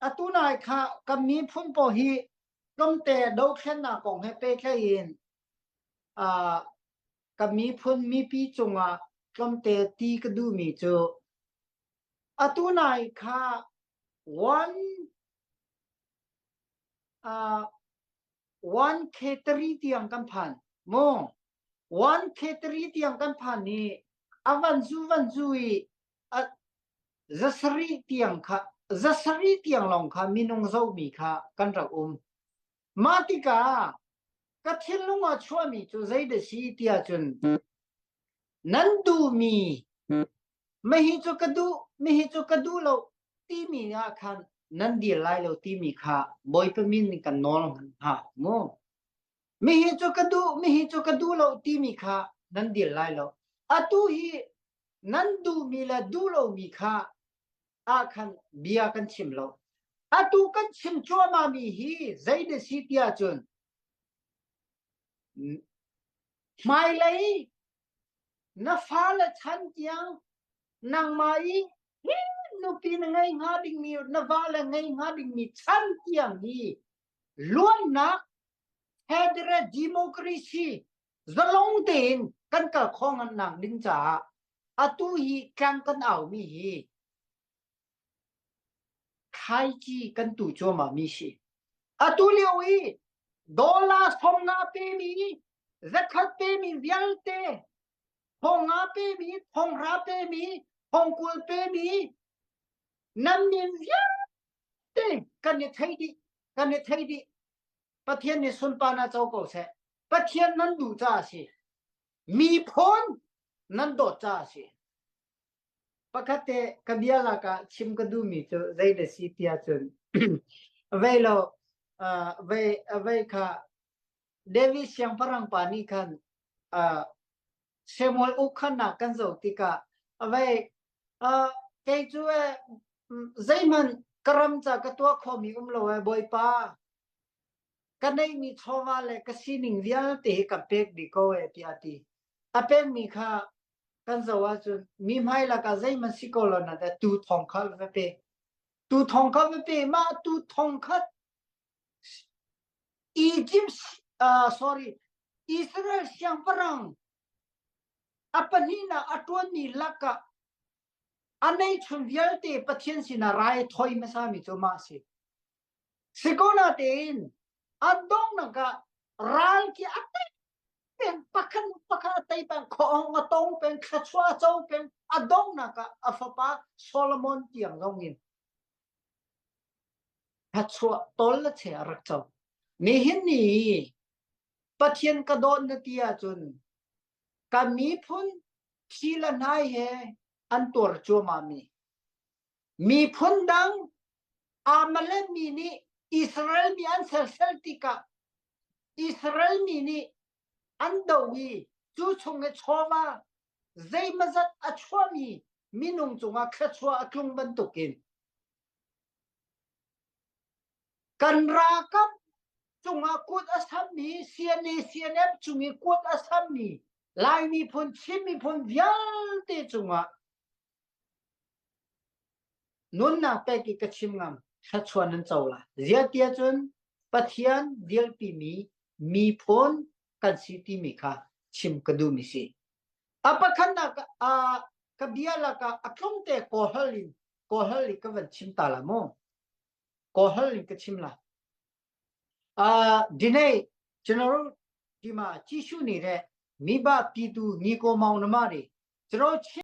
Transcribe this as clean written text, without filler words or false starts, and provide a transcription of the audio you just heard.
Atu nai kha kan miphun pawl hi tlawmte dothlennak kong he pehtlaih in uh, kan miphun mipi cungah tlawmte ti ka duhmi cu atu nai kha one uh, 1K3 tiang kan phan mu 1K3 tiang kan phan i a van zu van zu i a zasarih tiang kha zasarih tiang lawng kha minung zohmi kha kan rak um mah tikah ka thinlung ah chuahmi cu zei dah si tiah cun nan duhmi Mahi cu ka duh, mahi cu ka duh lo timi ah khan nan dir lai lo timi kha Bawipa min in kan nawl hna mu. Mihi cu ka duh, mihi cu ka duh lo timi kha nan dir lai lo. Atu hi nan duhmi le duh lomi kha ah khan bia kan chim lo. Atu kan chim cuahmah mi hi zei na si tiah cun hmailei Na fale chan tiang nangmah i hi nupi na ngei hnga dingmi na vale ngei hnga dingmi chan tiang hi luannak federal democracy zalong tein kan kal khawh ngannak ding caah atu hi tlang kan aumi hi Thlaici kan tu cuahmah mi si. Atu lio i dollar 50 pemi, zakhat pemi vialte, 50 pemi, 60 pemi, 20 pemi, nan min vialte kan i thei dih, kan i thei dih. Pathian nih sunparnak co ko seh. Pathian nan duh caah a si. Miphun nan dawt caah a si. Pakhat te ka bia lakah chim ka duhmi cu zei na si tiah cun vei lo uh, vei vei kha David siangpahrang pa nih khan uh, Samuel ukhannak kan zoh tikah vei uh, kei cu eh, zeihmanh ka ram ca ka tuah khomi um lo eh Bawipa ka neihmi chawva le ka sining vialte hi ka pek dih ko eh tiah a ti. A pekmi kha kan zoh ahcun mi hmai lakah zeihmanh si ko lo na tu thong kha va pe. Tu thong kha va pe mah tu thong khat Egypt uh, sorry Israel siangpahrang a pahnihnak a ṭuanmi lakah a neihchun vialte Pathian sinah rai thoi hmasami cu mah si. Sikona tein a donghnak ah ral khi a tei peng pakhat pakhat a tei peng khuaawng a tong peng thluachuah a co peng a donghnak ah a fapa Solomon tiang zong in thluachuah tol le che a rak co. Nihin ni Pathian ka dawt na ti ahcun kan miphun thi le hnai he an tuar cuahmah mi Miphun dang Amalek mi nih Israel mi an sersial tikah Israel mi nih an doh i cu chung i chawva zeimazat a chuahmi minung cungah thluachuah a tlung bantukin kan ralkap cungah kut a sammi CNA CNF cung i kut a sammi Lai miphun Chin miphun vialte cungah Nunnak pek i ka chim ngam, thluachuah nan co lai. Ziah cun Pathian dirpimi miphun kan si timi kha chim ka duhmi si. A pakhatnak ah ka bia lakah a tlawmte kawlhal in kawlhal in ka van chim ta la mu. Kawlhal in ka chim la. Uh, dinei general ဒီမှာကြည့်ရှုနေတဲ့မိဘပြည်သူညီကိုမောင်နှမတွေကျွန်တော်ချင်း